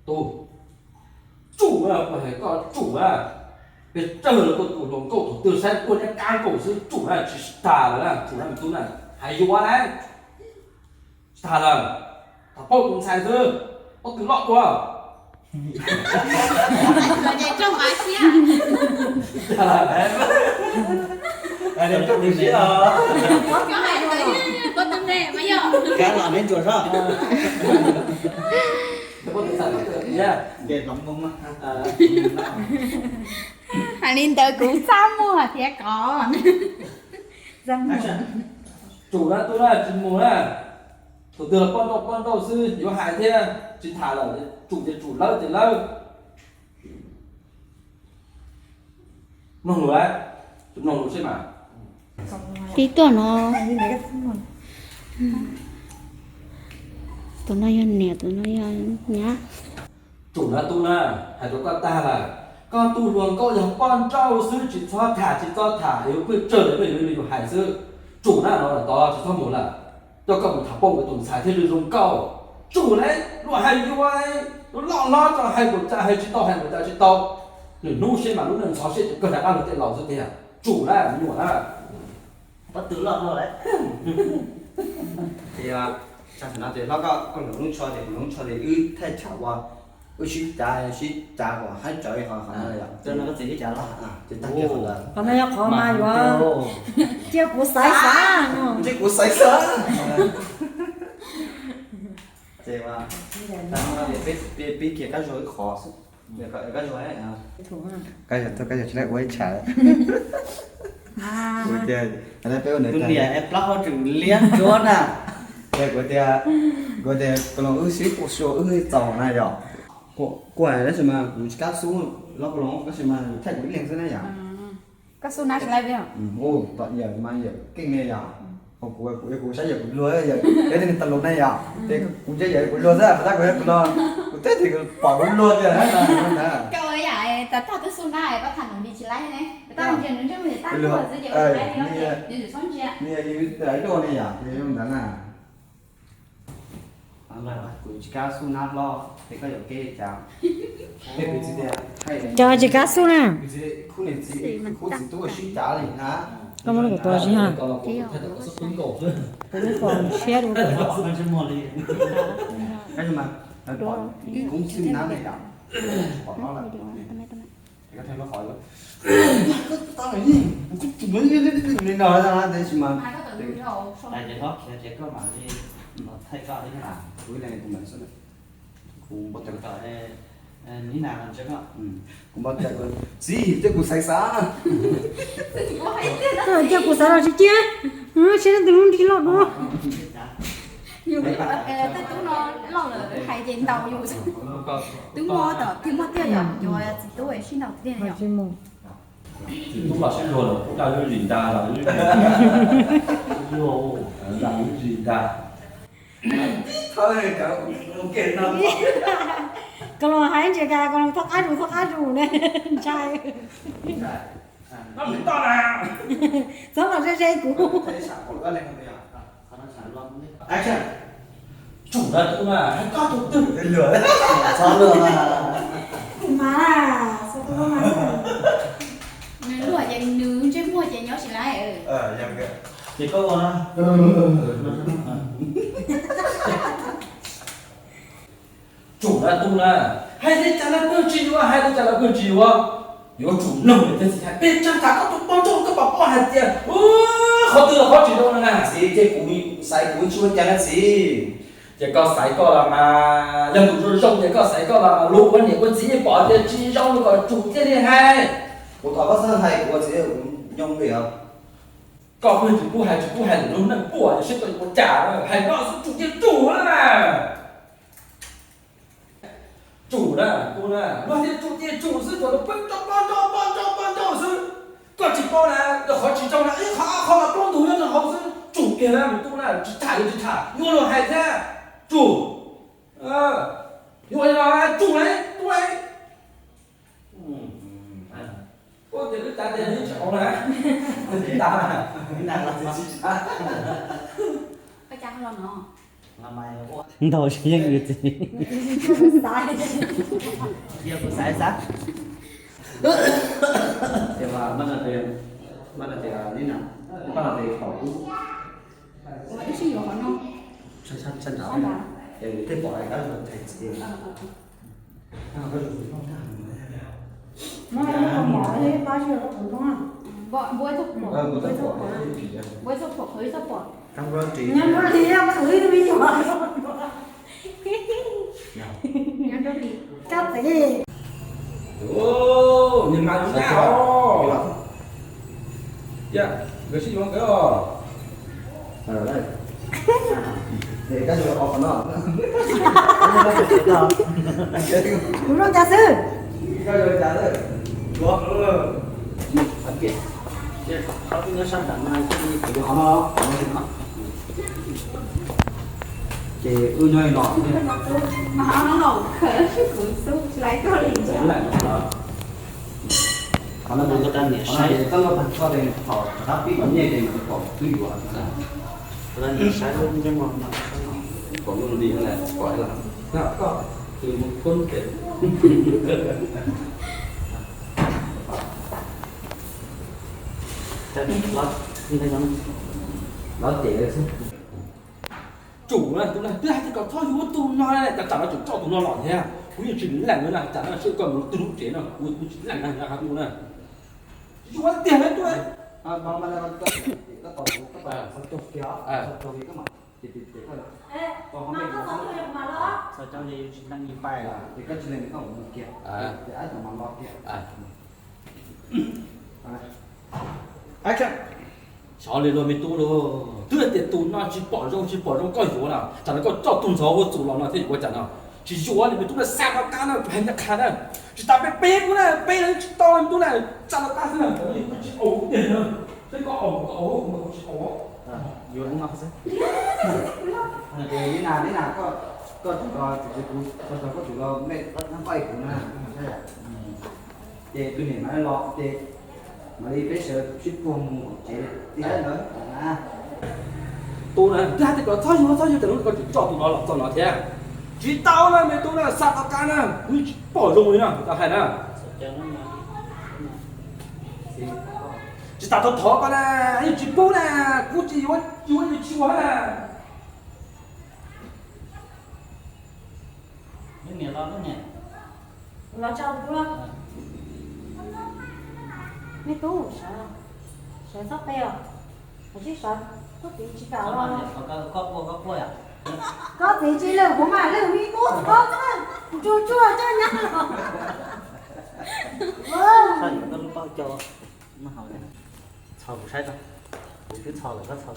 Tub, tsum na, kuv hais koj tsum na. Peb tsawg los koj tus hluas nkauj thaum twg saib koj nyob kab nkaus xwb, tsum na, tsis tham lawm na, tsum na me tub na. Hais yuav na, tsis tham lawm, tham paub tus ntxhais xwb, pob tw loj dua. Kab los neb ntsuas soj. Hais li ntawd kuv txaj muag thiab kov. Tsum na tub na, tsis mus na. Thaum twg los poj nrauj poj nrauj xwb, yuav hais thiab tsis tham lawm, tsum ces tsum, lawb ces lawb. Mloog lus, mloog lus seb mas. Pib tuaj no. Tus no yog niam, tus no yog nyab. Tsum na tub na, hais rau koj tag lawm, koj tus hluas nkauj yog poj nrauj xwb, tsis txhob tham, tsis txhob tham, yuav pheej tsawg li pheej yuav hais xwb. Tsum na, no tod tsis txhob mus lawm. Coj koj mus tham paub tus ntxhais thiaj li zoo nkauj. Tsum na, luag hais yuav, loj hlob tso, hais npaum cas hais tsis tau, hais npaum cas tsis tau. Lwm hnub seb mas lub neej ntxhov siab ces kawg rov qab los tej laus xwb tiag. Tsum na me nyuam na. Pob tw loj dua lawm. Ces, tag no ces hlob koj, koj hluas nkauj tsho ces, hluas nkauj tsho ces wb thaij tsam ua, wb sib cav sib cav kom haib tsawv li qhov no yom. Ces tag kis qhov ntawd, qhov no yog qhov mas yuav cia kuv xaiv xav no. Cia kuv xaiv xav. Ces tag no ces peb, peb kiag Kab Zuag ib qho xwb. Kab Zuag, Kab Zuag tsis tau ua ib tsam. Tus niam es plaub hau tseem liab ntsuab na. Kuv tias, kuv tias koj los wb sib ua sua wb txaus na yom. Kuv hais tab sis mas kuv tsis kam xub los, koj los tab sis mas thaij kuv ib leeg xwb na yom. Koj xub na tsis laib peb. Tom yawm mas yawm keej li yom. Kuv, kuv, kuv saib yawm kuv luag, yawm peb tej niag tas lus na yom. Ces kuv ntsia yawm kuv luag xwb, tab kuv yawm kuv luag, kuv teb tias kuv pom kuv luag tiag na. Koj ua yam tas tag twb xub na, koj tham nws li tsis laib ne. Koj ntsia nws ntsej muag tas luag xwb ces ua tsis laib li, nws txhob ntsia. Nws yog yus ib duaj ne yom, ces yog ntawd na. Kuv tsis kam xub na hlob, ces koj yuav kev li cas? Cov tsis kam xub na. Khub niam txiv, khub txiv tub sib cav li na. Koj muab kuv tua tsis yog? Kuv muab pom siab dua. Kub xwb na ne yom. Pom no lawm. Li no tab sis mas, ces hlob khiav ces koj mam li los thaij koj li na. Kuv npau taws, kuv npau taws, txiv, cia kuv xaiv xav. Cia kuv xaiv los tsis cia, siab leej twg lub nrig loj dua. Yus tej tub no loj lawm hais ces ntaus yus. Twb muaj tom tiag, muaj tiag yom, yuav txiv tub sib ntaus tiag yom. Txiv tub los sib luag los kuj daj lub zis ntag, daj lub zis ntag. Koj los hais ntsis kas, koj los thov qab zus, thov qab zus ne, ntshai. Txhob los ze ze kuv. Tsum na tub na, hais koj tus twg lwm. Txhob luag mas. Kuv mas, txhob luag mas. Nws luag ces nws ntsej muag ces nyob tsis laib. Ces koj ua na. Tsum na tub na, hais li cas los pheej tsis yuav, hais li cas los pheej tsis yuav. Yuav tsum noog niam thiab txiv hais pes tsawg tas koj tus poj nrauj, koj pom poj hais tias qhov twg los qhov tsis zoo no na. Txiv, ces kuv xaiv kuv tsis ua cas na txiv. Ces koj xaiv koj los mas, yog tus zoo zoo ces koj xaiv koj los mas, lus ua niam ua txiv yeej pom tias tsis zoo los kom tsum thiaj li hais. Kuv thov koj txhob hais kuv ua txiv, kuv nyoo li os. Koj pheej tsis pub hais, tsis pub hais lwm lub neej puas siab tau ua cas, hais no xwb tsum ces tsum na. Tsum na, kuv na, luag tias tsum ces tsum xwb, tsuas pheej nrauj poj nrauj poj nrauj poj nrauj xwb. Koj tsis paub na, yog qhov tsis zoo na, ib qho ob qho los plaub ntug nyob rau hauv xwb. Tsum kiag na me tub na, tsis tham yuav tsis tham, yuav luag hais thiab. Tsum. Yuav li no, tsum na, tub na. Koj tias wb tav tias nws tsis hauv na, tav na, tsis tsav. Koj cas los no? Ntau tsis yeej ua txiv. Cia kuv xav xav. Tias mas, mas tias, mas tias, mas tias, mas tias, Ua ib sij yuav qhov no. Sab nrad, es tej pom kab los thaiv txiv. Muab ib qho mov thiab ib pab sij rau kuv noj. Npua ib txoj phuam, npua ib txoj phuam, npua ib txoj phuam, qhwv ib txoj phuam. Nyob nruab hlis, qhwv ib tug me nyuam. Nyob nruab hlis, kab txiv. Niag mas lub nyaj os. Ya, nkawd sib yuav nkawd os. Kuv zoo cas xwb. Ces wb nyob li no. Qhov no mus koj niam saib. Txoj laj tag koj thaum rov qab pib qhov nyiaj ces nws pom twb yuav. Saib lub nceej no, pom lub li no, pom los koj tus mus kub ces los ces xwb. Tsum na, tus na twb hais tias kom txhob yuav tus no, cas tsam no tseem coj tus no los thiab. Kuv yeej tsis lees na, tsam no seb koj mus twg lub tsev no, kuv kuv tsis lees na, hais kuv na. Yuav tiag na tus. Xyov li luag me tub lauj, twb hais tias tus no tsis pom zoo tsis pom zoo koj yuav na, tsam no koj coj tus ntxhov ua txus los no thiaj yuav ua cas no. Tsis yuav li me tub na, xa rov qab na, kuv hais ncaj qha na. Tsis tas peb peb kub na, peb los tsis tau me tub na, xa rov qab xwb na, kuv tsis aus tiag na. Saib koj aus koj aus, kuv tsis aus. Yuav no xwb. Li na, li na, koj, koj tus los, koj tus los, koj tus los, koj tus los, ces tus niam mam li los ces mam li peb sawv sib puag mus tsev tij lawm na. Tus na twb hais tias kom txhob yuav txhob yuav, cas hnub no koj tseem coj tus no los txog no thiab. Tsis tau na me tub na, xa rov qab na, kuv yeej tsis pom zoo li no tau hais na. Tsis tas thov thov koj na, yeej tsis pub na, kuv tsis yuav, yuav yeej tsis ua na. Los tsa kuv. Me tub, sawv, sawv txhob qe os. Sawv tsis sawv, koj txiv tsis kam los. Koj txiv tsis lwm kuv mas lwm me tub txhob txhawj, tsuag tsuag coj nyab los. Txhob kuv saib tau. Kuv twb txho lawm koj txho.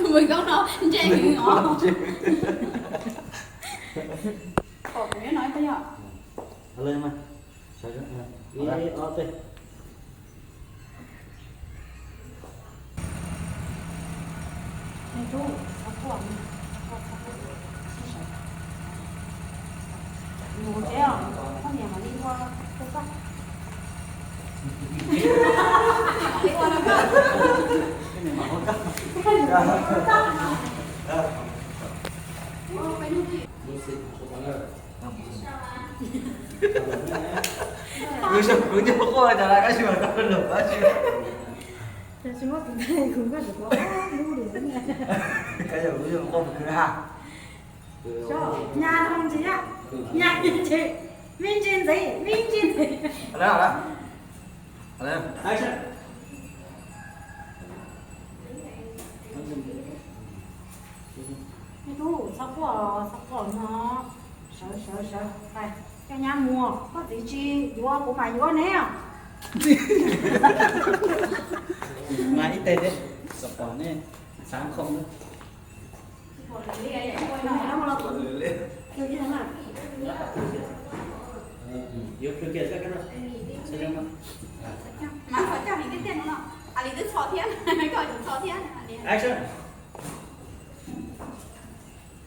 Mus koob no ntse heev os. Pom kuv no ib yog. Ib ob peb. Mus tsev os, koj niam mam li ua rau koj. Kuv zoo kuv nyuag quaj cas las kab tsis mas tau lawm dab tsi. Kab yog kuv zoo quaj mus khwv ha. Nyab ntsis, nyab ntsis, me ntsis ntxiv, me ntsis ntxiv. Me tub, txhob quaj, txhob quaj no. Sawv, sawv, sawv, coj nyab mus, koj txiv tsis yuav kuv mam yuav neb os. Mas ib teg thiab, kom pom nej xav khoom na. Mas qhov coj li tiag tiag no, Alis twb txho thiab, koj tsis txho thiab.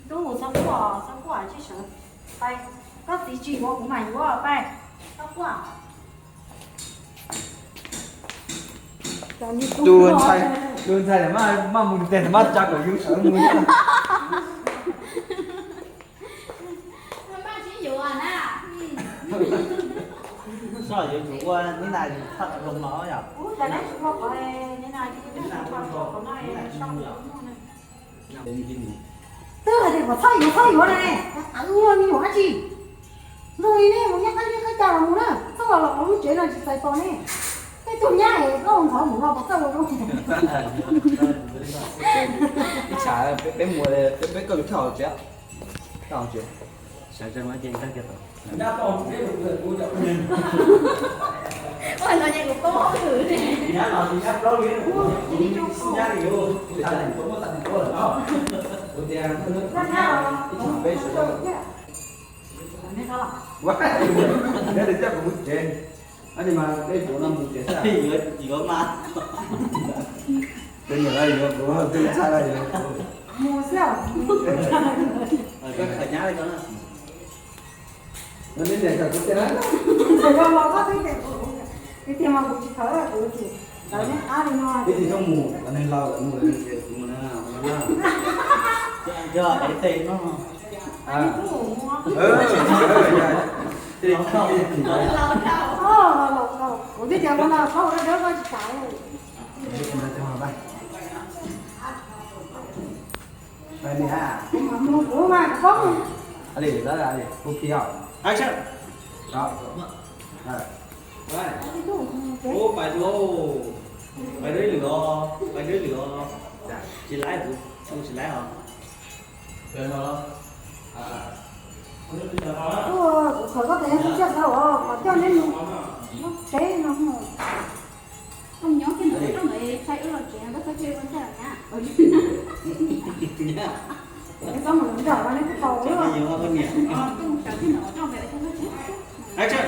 Tub, txhob quaj, txhob quaj, tsis sawv. Pais, koj txiv tsis yuav kuv mam yuav, pais, txhob quaj. Tus ntxhais, tus ntxhais maj mus tes maj tsa kom yus sawv mus. Yuav tsum ua neb na, yus thaj zoo no yom. Twb hais tias kom txhob yuav, txhob yuav na, tawv me nyuam dab tsi. Nrog li nej mus nyob qab zej qab cag los mus na, txhob los los lub tsev no tsis txais tos nej. Tej tug nyab es koj ua ntxhov mus no puas txawj ua zoo. Ib tsam peb mus, peb koj yus thaj hauv tsev, thaj hauv tsev. Sawv tsees mas ces tag kiag tod. Ua no ces kuv paub hauj lwm ne. Peb sawv daws, neb coj kuv mus tsev, ab ni mas peb yuav no mus tsev xwb. Yuav mas, peb niam lawv yuav kuv, peb txhab lawv yuav kuv. Mus xwb. Koj khawv nyab li ko na. No nej niam khawv kuv tiag na. Txawm yog los koj twb tias kuv, tiag tiag mas kuv tsis khawv kuv tias lawv neb qab li no. Peb tsis txhob mus, lawv neeg laus lawv mus lawv tias kuv mus na, mus na. Yog es tej no. Kuv twb tias no na, txhob ua dawb dawb koj tsis kam. Mus kuv mas kuv paub. Action. Ub, pais dua, pais dua ib lwm os, pais dua ib lwm os. Tsis laib, kuv tsis laib os. Kuv khawv koj tes xwb, tsiaj khawv os, kom coj neb mus tsev no. Koj mus nyob kiag ntawm rooj ntawd, saib wb los tsev, koj txhob cia ua ntej os nyab. Txhob mus nram no neb kuj tau. Action.